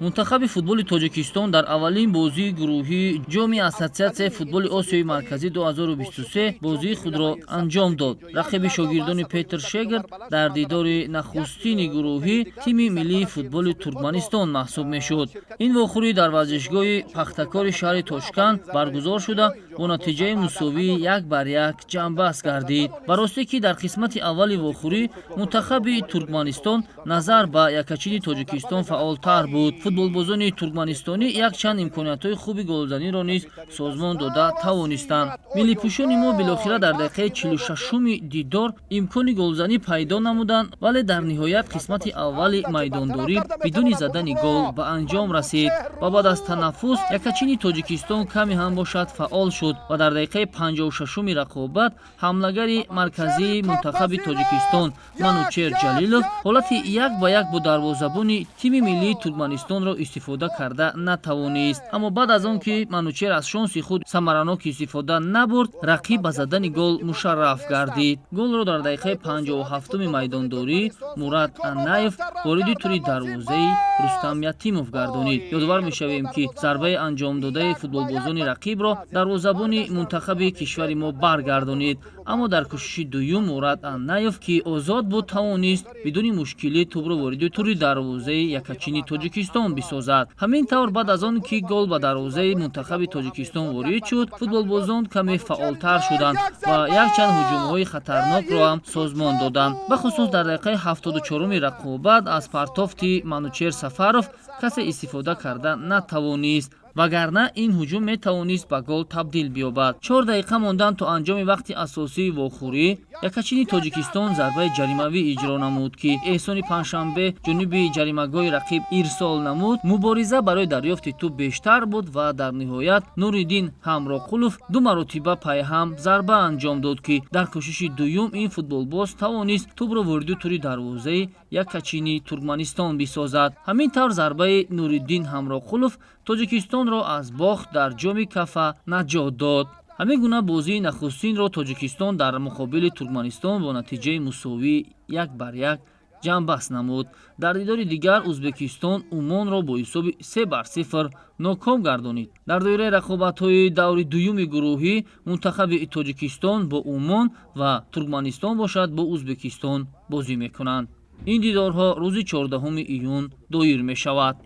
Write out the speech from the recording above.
Мунтахаби футболи Тоҷикистон дар аввалин бозии гурӯҳии Ҷоми Ассотсиатсияи футболи Осиёи Марказӣ 2023 бозии худро анҷом дод. Рақиби шогирдони Петр Шегер дар дидори нахустини гурӯҳӣ тими миллии футболи Туркманистон маҳсуб мешуд. Ин вохӯрӣ дар варзишгоҳи Пахтакори шаҳри Тошканд баргузор шуда, бо натиҷаи мусовии 1-1 ҷамъбаст гардид. Ба ростӣ ки дар қисмати аввали вохӯрӣ мунтахаби Туркманистон назар ба якачини Тоҷикистон фаъолтар буд. Футболбозони туркманистонӣ якчанд имкониятҳои хуби голзаниро низ созмон дода тавонистанд. Миллипӯшони мо билохира дар дақиқаи 46-уми дидор имкони голзанӣ пайдо намуданд, вале дар ниҳоят қисмати аввали майдондорӣ бидуни задани гол ба анҷом расид ва баъд аз танаффус якачини Тоҷикистон каме ҳам бошад фаъол шуд ва дар дақиқаи 56-уми рақобат ҳамлагари марказии мунтахаби Тоҷикистон Манучер Ҷалилов ҳолати 1 ба 1 бо дарвозабони тими миллии Туркманистонро истифода карда натавонист. Аммо баъд аз он ки Манучер аз шонси худ самаранок истифода набурд, рақиб ба задани гол мушарраф гардид. Голро дар дақиқаи 57-уми майдондорӣ Мурад Аннаев вориди тури дарвозаи Рустам Ятимов гардонид. Ёдовар мешавем, ки зарбаи анҷомдодаи футболбозони рақибро дарвозабони мунтахаби кишвари мо баргардонид, аммо дар кӯшиши дуюм Мурад Аннаев, ки озод буд, тавонист бидуни мушкилӣ тӯбро вориди тури дарвозаи якачини Тоҷикистон бисозад. Ҳамин тавр, баъд аз он ки гол ба дарвозаи мунтахаби Тоҷикистон ворид шуд, футболбозон каме фаъолтар шуданд ва якчанд ҳуҷумҳои хатарнокро ҳам созмон доданд. Бахусус дар дақиқаи 74-уми рақобат аз партофти Манучер Сафаров касе истифода карда натавонист, вагарна ин ҳуҷум метавонист ба гол табдил биёбад. 4 дақиқа мондан то анҷоми вақти асосии вохӯрӣ якачини Тоҷикистон зарбаи ҷаримавӣ иҷро намуд, ки Эҳсони Панҷшанбе ҷониби ҷаримагоҳи рақиб ирсол намуд. Мубориза барои дарёфти тӯб бештар буд ва дар ниҳоят Нуриддин Ҳамроқулов ду маротиба пайҳам зарба анҷом дод, ки дар кӯшиши дуюм ин футболбоз тавонист тӯбро вориди тури дарвозаи якачини Туркманистон бисозад. Ҳамин тавр, зарбаи Нуриддин Ҳамроқулов Тоҷикистонро аз бохт дар Ҷоми Кафа наҷот дод. Ҳамин гуна бозии нахустинро Тоҷикистон дар муқобили Туркманистон бо натиҷаи мусовии 1-1 ҷамъбаст намуд. Дар дидори дигар Ӯзбекистон Умонро бо ҳисоби 3-0 ноком гардонид. Дар доираи рақобатҳои даври дуюми гурӯҳӣ мунтахаби Тоҷикистон бо Умон ва Туркманистон бошад бо Ӯзбекистон бозӣ мекунанд. Ин дидорҳо рӯзи 14 июн доир мешавад.